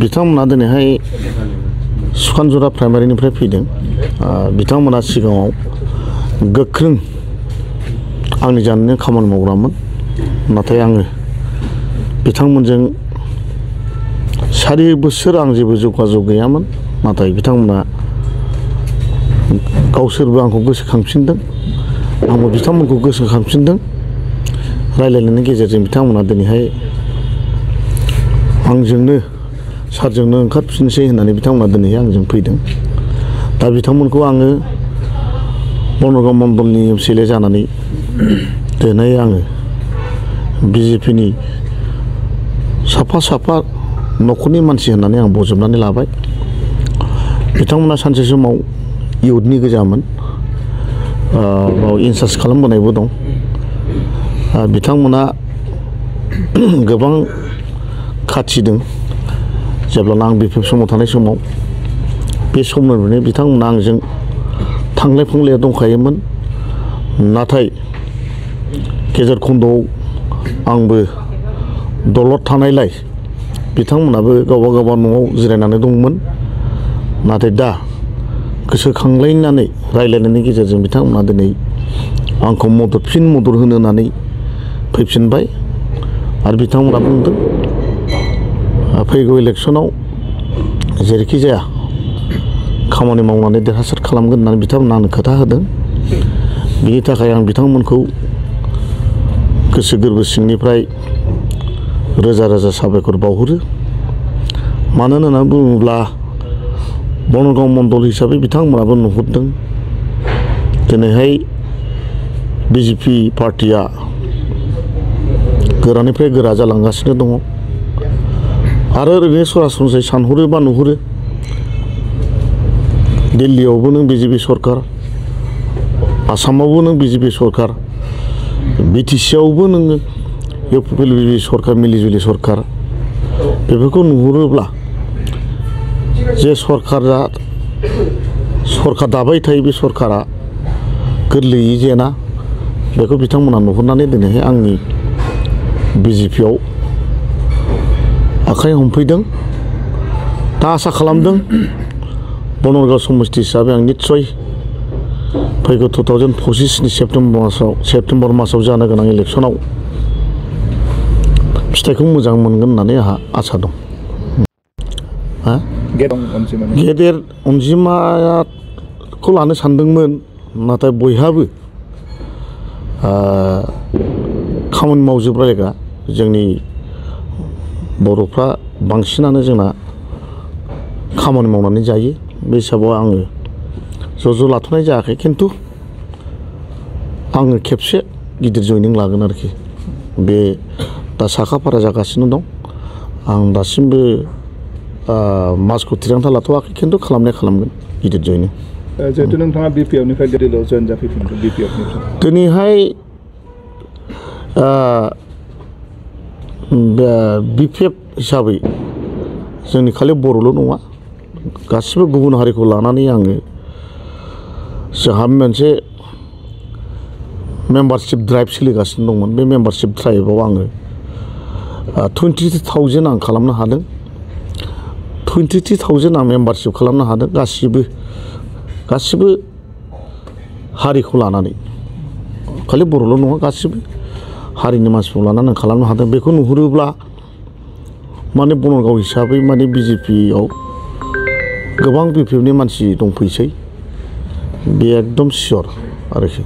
बिथांमोना दिनैहाय सुखानजरा प्राइमारिनिफ्राय फैदों। बिथांमोना सिगाङाव गोख्रों आंनि जाननो खामानि मावग्रामोन, नाथाय आङो बिथांमोनजों 4 बोसोर आं जेबो जगाजग गैयामोन। नाथाय बिथांमोना गावसोरबो आंखौ गोसोखांफिनदों, आंबो बिथांमोनखौ गोसोखांफिनदों। रायलायनायनि गेजेरजों बिथांमोना दिनैहाय आंजोंनो सारजोंनो ओंखारफिनसै होननानै बिथांमोना दिनैहाय आंजों फैदों। दा बिथांमोनखौ आङो बनगाव मण्डलनि एमसिएलए जानानै दिनै आङो बिजेपिनि साफा न'खरनि मानसि होननानै आं बजबनानै लाबाय। बिथांमोना सानसे समाव इउथनि गोजामोन, इनचार्ज खालामबोनायबो दं। बिथांमोना गोबां खाथिदों। जेब्ला आं बिपिएफ समाव थानाय समाव बे समनिफ्रायनो बिथांमोना आंजों थांलाय फैलाया दंखायोमोन। नाथाय गेजेर खन्द'आव आंबो दलद थानायलाय बिथांमोनाबो गावबा न'आव जिरायनानै दंमोन। नाथाय दा गोसोखांलायनानै रायलायनायनि गेजेरजों बिथांमोना दिनै आंखौ मदद होनो होननानै फैफिनबाय। आरो बिथांमोना बुंदों फैगौ इलेक्सनाव जेरैखि जाया खामानि मावनानै देरहासार खालामगोन होननानै बिथांमोना आंनो खोथा होदों। बिनि थाखाय आं बिथांमोनखौ गोसो गोरबो सिंनिफ्राय रोजा साबायखर बावहरो। मानो होननानै बुङोब्ला बनगाव मण्डल हिसाबै बिथांमोनाबो नुहुरदों दिनैहाय बिजेपि पार्टिया गोरानिफ्राय गोरा जालांगासिनो दङ। आरो ओरैनो सरासनस्रायै सानहरोबा नुहुरो दिल्लीयावबो नों बिजेपि सरकार, आसामावबो नों बिजेपि सरकार, बिटिसिआवबो नोङो बिजेपि सरकार, मिलिजुलि सरकार। बेफोरखौ नुहुरोब्ला जे सरकार दाबाय थायो बे सरकारा गोरलैयै जेना, बेखौ बिथांमोना नुहुरनानै दिनैहाय आंनि बिजेपिआव आखाइ हमफैदों। दा आसा खालामदों बनगाव समस्ति हिसाबै आं निस्सय फैगौ 2025नि सेप्तेम्बर मासाव जानो गोनां इलेक्सनाव फिथाइखौ मोजां मोनगोन होननानै आंहा आसा दं। गेदेर अनजिमाखौ लानो सानदोंमोन, नाथाय बयहाबो खामानि मावजोबलायगा जोंनि बर'फ्रा बांसिनानो जोंना खामानि मावनानै जायो। बे हिसाबाव आङो ज' लाथ'नाय जायाखै, खिन्थु आङो खेबसे गिदिर जइनिं लागोन आरोखि। बे दा साखाफारा जागासिनो दं। आं दासिमबो मासखौ थिरांथा लाथ'वाखै, खिन्थु खालामगोन गिदिर जइनिं। जिहेतु नोंथाङा बिपिएफनिफ्राय दिल्लीयाव जइन जाफैफिनदों, बिपिएफनिफ्राय दिनैहाय बिपिएफ हिसाबै जोंनि खालि बर'ल' नङा, गासिबो गुबुन हारिखौ लानानै आङो जोंहा मोनसे मेम्बारशिप ड्राइभ सोलिगासिनो दंमोन। बे मेम्बारशिप ड्राइभआव आङो 23,000 आं खालामनो हादों। 23,000 आं मेम्बारशिप खालामनो हादों। गासिबो हारिखौ लानानै, खालि बर'ल' नङा, गासिबो हारिनि मानसिखौ लानानै आं खालामनो हादों। बेखौ नुहुरोब्ला माने बनगाव हिसाबै माने बिजेपिआव गोबां बिपिएफनि मानसि दंफैसै, बे एकदम सियर आरोखि।